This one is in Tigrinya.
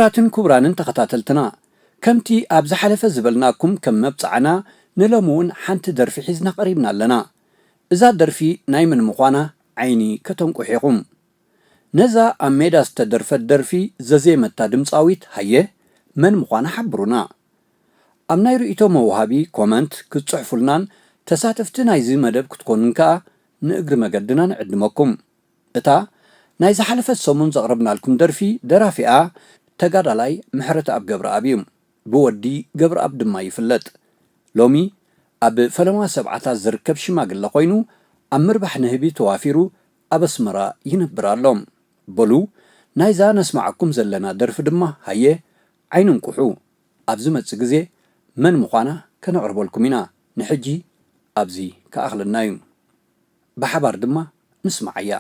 ክቡራትን ክቡራንን ተኸታተልትና፣ ከምቲ ኣብ ዝሓለፈ ዝበልናኩም ከም መብጽዓና፣ ንሎሚ እውን ሓንቲ ደርፊ ሒዝና ቀሪብና ኣለና። እዛ ደርፊ ናይ መን ምዃና ዓይኒ ከተንቁሑ ኢኹም። ነዛ ኣብ ሜዳ ዝተደርፈት ደርፊ ዘዜመታ ድምጻዊት ሃየ መን ምዃና ሓብሩና። ኣብ ናይ ርእይቶ መውሃቢ ኮመንት ክትጽሕፉልናን ተሳተፍቲ ናይዚ መደብ ክትኮኑን ከኣ ንእግሪ መገድና ንዕድመኩም። እታ ናይ ዝሓለፈት ሰሙን ዘቕረብናልኩም ደርፊ ደራፊኣ ተጋዳላይ ምሕረተኣብ ገብረኣብ እዩ። ብወዲ ገብረኣብ ድማ ይፍለጥ። ሎሚ ኣብ ፈለማ ሰብዓታት ዝርከብ ሽማግለ ኮይኑ ኣብ ምርባሕ ንህቢ ተዋፊሩ ኣብ ኣስመራ ይነብር ኣሎ። በሉ ናይዛ ነስማዓኩም ዘለና ደርፊ ድማ ሃየ ዓይኒ እንቁሑ። ኣብ ዝመጽእ ግዜ መን ምዃና ከነቕርበልኩም ኢና። ንሕጂ ኣብዚ ክኣኽለና እዩ። ብሓባር ድማ ንስምዓያ።